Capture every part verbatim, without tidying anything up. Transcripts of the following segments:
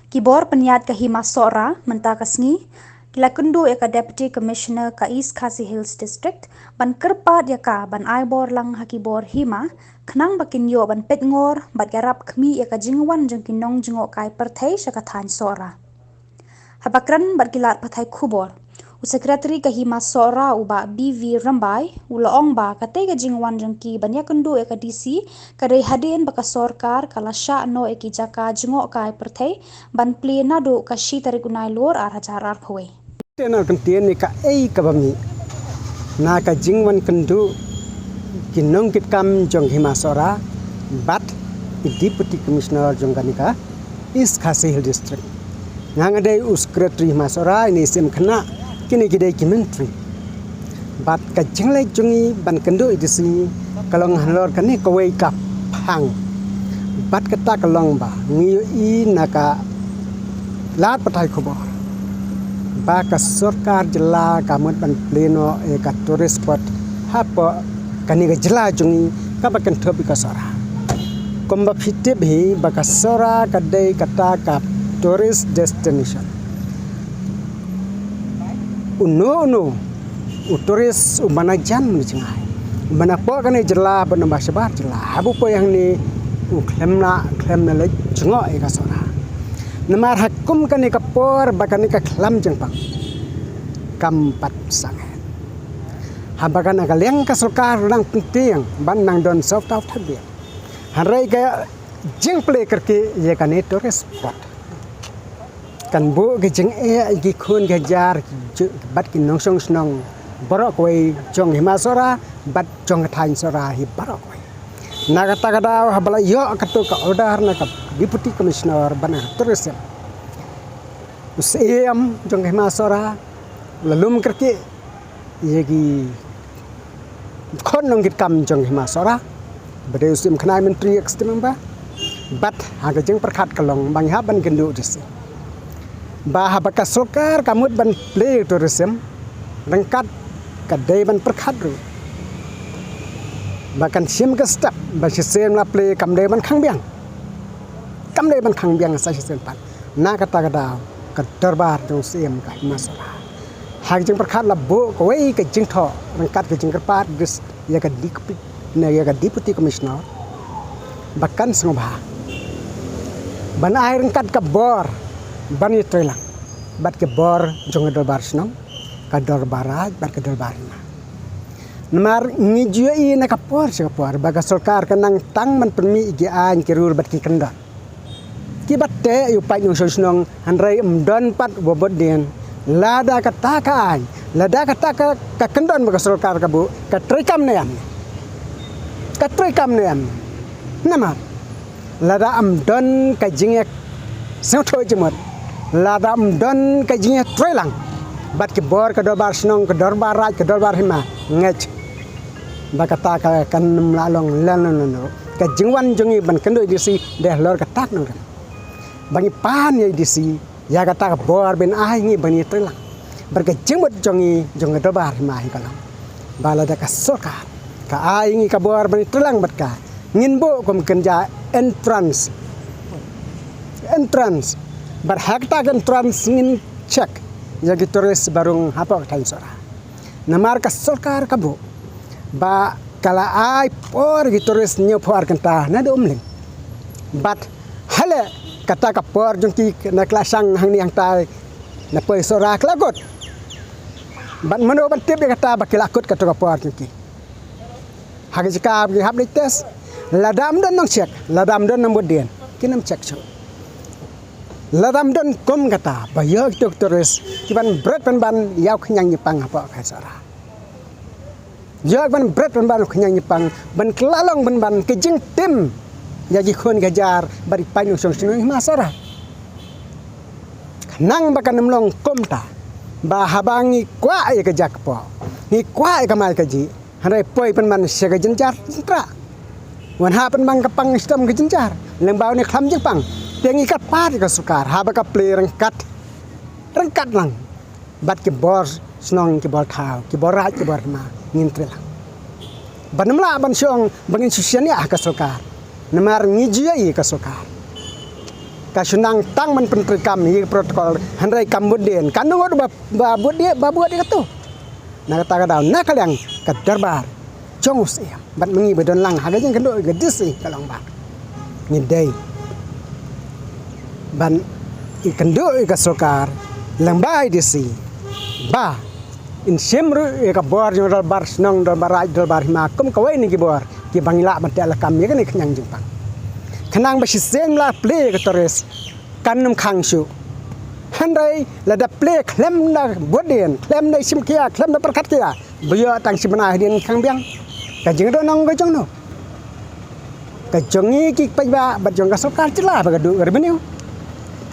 Ki bor pynïaid ka Hima Sohra mynta ka sngi ki la kynduh ïa ka Deputy Commissioner ka East Khasi Hills District ban kyrpad ïa ka ban ai bor lang ha ki bor hima khnang ba kin ïoh ban peit ngor bad ïarap khmih ïa ka jingwan jong ki nongjngohkai pyrthei sha ka thaiñ Sohra. Haba kren bad ki lad pathai khubor, u Secretary ka Hima Sohra u Bah B V Rymbai u la ong ba katei ka jingwan jong ki ban ïakynduh ïa ka D C ka dei hadien ba ka sorkar ka la shah noh ïa ki jaka jngohkai pyrthei ban plie naduh ka shi tarik u Nailur ar hajar arphew wei. Te na kyntien ne kaei kaba mih na ka jingwan kynduh ki nongkitkam jong Hima Sohra bad ki Deputy Commissioner jong kane ka East Khasi Hills District. Nga nga dei u Secretary Hima Sohra, ine i Syiem Khynnah, kine ki dei ki myntri. Bad ka jingleit jong ngi ban kynduh ïa D C ka long halor kane kawei ka phang. Bad kata ka long ba ngi ïohi na ka lad pathai khubor ba ka sorkar jylla ka mut ban plie noh ïa ka tourist spot hapoh kane ka jylla jong ngi kaba kynthup ïa ka Sohra. Kumba phi tip hi ba ka Sohra ka dei kata ka tourist destination. Uno uno u tourist u ba na jan mynta jngai, u ba na poh kane jylla bad u ba shabar jylla, haba u poi hangne u khlem lah khlem lah leit jngoh ïa ka Sohra. Namar ha kum kane ka por ba kane ka khlam jingpang kam pat sangeh. Haba kane ka liang ka sorkar nang pyntieng ban nang don sawtaw thabiang, hynrei ka jingplie kyrkieh ïa kane tourist spot kan buh ka jingeh ïa ki khun ki hajar ki ju-, bad ki nongshong shnong baroh kawei jong Hima Sohra bad jong ka thaiñ Sohra hi baroh kawei. Na kata ka daw haba la ïoh kato ka order na ka Deputy Commissioner ban na ka tourism, u Syiem jong Hima Sohra la lum kyrkieh ïa ki khun nongkitkam jong Hima Sohra, ba dei u Syiem Khynnah, Myntri, Executive Member, bad ha ka jingpyrkhat ka long ba ngi hap ban kynduh D C ba haba ka sorkar ka mut ban plie tourism, ryngkat ka dei ban pyrkhat ruh ba kan shim ka step ba shisien la plie kam dei ban khang biang. Kam dei ban khang biang sa shisien pat. Na kata ka daw ka dorbar jong u Syiem ka Hima Sohra ha ka jingpyrkhat la buh kawei ka jingthoh ryngkat ka jingkyrpad ris ïa ka D P, ne ïa ka Deputy Commissioner ba kan sngewbha ban ai ryngkat ka bor ban ïatreilang bad ka bor jong ka dorbar shnong, ka dorbar raij bad ka dorbar hima. Namar ngi ju ïohi na ka por sha ka por ba ka sorkar ka nang tang ban pynmih ïa ki aiñ ki rur bad ki kyndon kiba teh ïa u paid nongshong shnong, hynrei ym don pat uba bud dien. Lada kata ka aiñ, lada kata ka, ka kyndon ba ka sorkar ka buh ka treikam ne em, ka treikam ne em. Namar lada ym don ka jingïasngewthuh jingmut, lada ym don ka jingïatreilang bad ki bor ka dorbar shnong, ka dorbar raij, ka dorbar hima, ngeit ba kata ka, kan ym lah long lano lano. Ka jingwan jong ngi ban kynduh ïa D C dei halor kata ka nongrim ba ngi pan ïa D C ïa kata ka bor ban ai ngi ban ïatreilang bad ka jingmut jong ngi jong ka dorbar hima hi ka long ba lada ka sorkar ka ai ngi ka bor ban ïatreilang bad ka, ngin buh kum kynja entrance, entrance. Bad ha kata ka entrance ngin check ïa ki tourist ba rung hapoh ka thaiñ Sohra. Namar ka sorkar ka buh ba ka la ai por ki tourist hynñiewphew ar kynta naduh Umling. Bad hale kata ka por jong ki na ka la shang hangne hangtai na poi Sohra ka la kut. Bad mano ban tip ïa kata ba ki la kut kato ka por jong ki? Ha ka jaka ba ki hap leit test, lada ym don nongcheck, lada ym don nongbud dien, kin ym check shuh. Lada ym don kum kata ba ïoh kito ki tourist ki ban bret pynban ïa u khñiang ñiapang hapoh ka Sohra. Ïoh ban bret pynban u khñiang ñiapang ban kylla long pynban ka jingtim ïa ki khun ki hajar bad ki paid nongshong shnong hima Sohra. Khnang ba kan ym long kumta ba haba ngi kwah ïa ka jaka kpoh, ngi kwah ïa ka mai ka jih, hynrei poi pynban sha ka jynjar jyntrah. Wan hap pynban ka pang shitom ka jynjar lyngba une u khlam jingpang. Te ngi kyrpad ïa ka sorkar haba ka plie ryngkat, ryngkat lang bad ki bor shnong, ki bor thaw, ki bor raij, ki bor hima, ngin trei lang. Ban ym lah ban shong ba ngin shu shaniah ha ka sorkar. Namar ngi ju ïohi ïa ka sorkar Ka shu nang tang ban pyntreikam ïa ka protocol, hynrei kam bud dien. Ka ngut ba, ba bud dien, ba bud dien katu. Na kata ka daw, na ka liang ka dorbar jong u Syiem bad ma ngi ba don lang ha ka jingkynduh ïa ka D C ka long ba ngi dei ban ïakynduh ïa ka sorkar lyngba i D C ba in shim ruh ïa ka bor jong dorbar shnong, dorbar raij, dorbar hima, kum kawei na ki bor kiba ngi lah ban teh lakam ïa kane ka khñiang jingpang. Khnang ba shisien la plie ïa ka tourist kan ym khang shuh. Hynrei lada plie khlem da bud dien, khlem da shim khia, khlem da pyrkhat khia, ba ïoh tang shi bnai hadien khang biang. Ka jingdon nong ka jong no? Ka jong ngi ki paidbah bad jong ka sorkar jylla ba ka duh ka revenue.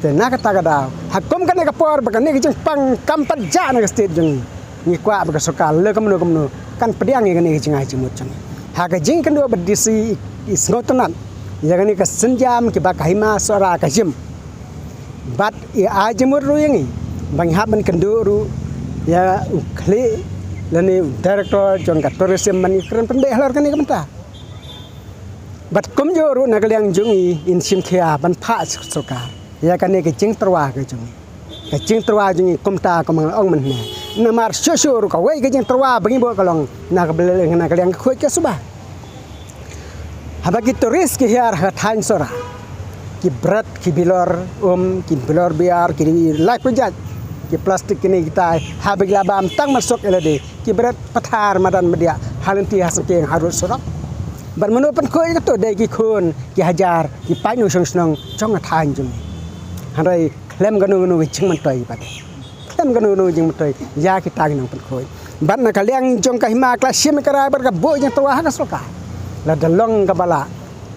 Te na kata ka daw, ha kum kane ka por ba kane ka jingpang kam pat jah na ka state jong ngi, ngi kwah ba ka sorkar leh kumno kumno kan pdiang ïa kane ka jingai jingmut jong ngi. Ha ka jingkynduh bad D C i, i sngewtynnat ïa kane ka sienjam kiba ka hima Sohra ka shim. Bad i ai jingmut ruh ïa ngi ba ngi hap ban kynduh ruh ïa u khlieh lane u director jong ka tourism ban ïakren pynbeit halor kane ka bynta. Bad kumjuh ruh na ka liang jong ngi in shim khia ban phah sha ka sorkar ïa kane ka jingtyrwa ka jong ngi. Ka jingtyrwa jong ngi kumta kumba nga la ong mynne. Namar shuh shuh ruh kawei ka jingtyrwa ba ngi buh ka long na ka bynta na ka liang ka khuid ka suba. Haba ki tourist ki hiar ha ka thaiñ Sohra, ki bret, ki bilor um, ki bilor biar, ki lai pyrjat, ki plastik kine kitai, haba ki la bam tang ban suk ïa lade, ki bret pathar madan madiah ha lynti ha sengkeng harud surok. Bad mano pynkhuid ïa kato? Dei ki khun ki hajar ki paidnong shnong shnong jong ka thaiñ jong ngi. Hynrei khlem kano kano ka jingmyntoi pat. Khlem kano kano ka jingmyntoi ïa kita ki nongpynkhuid. Bad na ka liang jong ka hima ka la shim ïa ka rai bad ka buh jingtyrwa ha ka sorkar. Lada long kaba lah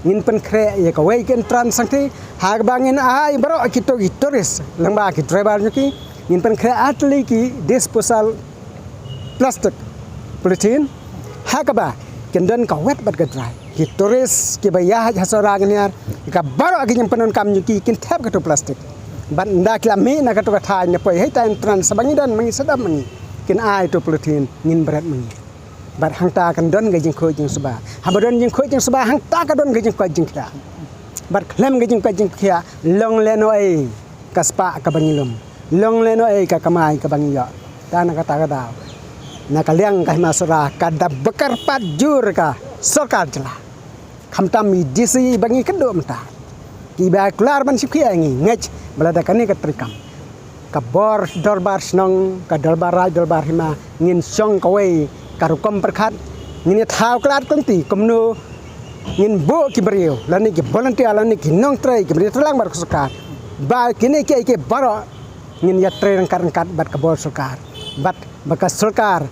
ngin pynkhreh ïa kawei ka entrance sangti ha kaba ngin ai baroh kito ki tourist lyngba ki driver jong ki, ngin pynkhreh ar tylli ki disposal plastik, polythene, ha kaba kin don ka wet bad ka dry. Ki tourist kiba ïaid ha Sohra kin hiar, ka baroh ki jingpyndonkam jong ki kin thep kato plastik. Bad ynda ki la mih na kato ka thaiñ na poi hei ta entrance ba ngi don ma ngi, sdang ma ngi, kin ai to polythene, ngin bret ma ngi. Bad hangta kan don ka jingkhuid jingsuba. Haba don jingkhuid jingsuba hangta ka don ka jingkoit jingkhiah. Bad khlem ka jingkoit jingkhiah long lehnohei ka spah kaba ngi lum, long lehnohei ka kamai kaba ngi ïoh. Te na kata ka daw, na ka liang ka hima Sohra ka da bakyrpad jur ka sorkar jylla, khamtam i D C ba ngi kynduh mynta, kiba kular ban shim khia ïa ngi, ngeit ba lada kane ka treikam, ka bor dorbar shnong, ka dorbar raij, dorbar hima, ngin shong kawei ka rukom pyrkhat, ngin ïa thaw khlad ka lynti kumno ngin buh ki briew lane ki volunteer lane ki nongtrei kiba ïatreilang bad ka sorkar, ba kine kiei kiei baroh ngin ïatrei ryngkat ryngkat bad ka bor sorkar, bad ba ka sorkar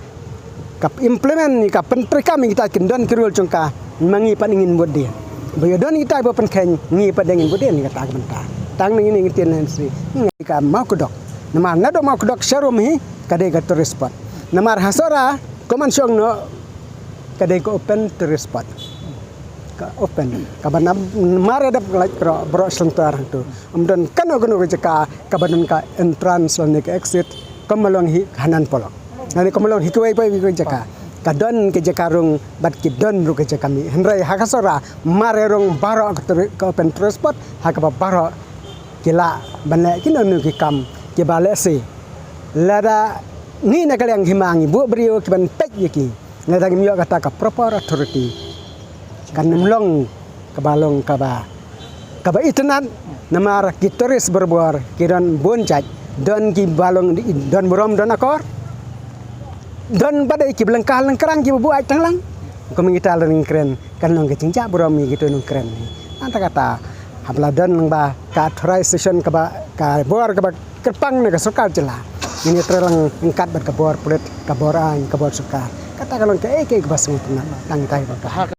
ka implement ne ka pyntreikam ïa kita kin don ki rule jong ka, ma ngi pat ngin bud dien. Ba ïa don kita ba pynkheiñ, ngi pat dei ngin bud dien ïa kata ka bynta. Tang na ngi ne ngi tien na ngi ka Mawkdok. Namar naduh Mawkdok sharum hi ka dei ka tourist spot. Namar ha Sohra kumban shong noh ka dei ka open tourist spot. Ka open. Kaba namar ïa dap ka lait baroh, baroh shlynter hangto. Ym don kano kano ka jaka kaba don ka entrance lane ka exit, kumba long hi hanan polok. Lane kumba long hi kiwei pa kiwei jaka. Ka don ka jaka rung bad ki don ruh ka jaka mih. Hynrei ha ka Sohra mar ïa rung baroh ka touri-, ka open tourist spot, ha kaba baroh ki lah ban leh kino kino ki kam kiba lehse lada ngi na ka liang hima ngi buh briew kiban peit ïa ki. Lada ngim ïoh kata ka proper authority, kan ym long kaba long kaba, kaba itynnad. Namar ki tourist barabor ki don bun jait, don kiba long, don burom don akor, don pat kiba lyngkha lyngkrang kiba buaid tang lang. Kum kita leng kren kan long ka jingjah burom ïa kito nongkren. Nangta kata, haba la don lyngba ka authorization kaba, ka bor kaba kyrpang na ka sorkar jylla, ngin ïatreilang ryngkat bad ka bor pulit, ka bor aiñ, ka bor sorkar. Kata ka long kaei kaei kaba sngewtynnat tang kita kiba ka.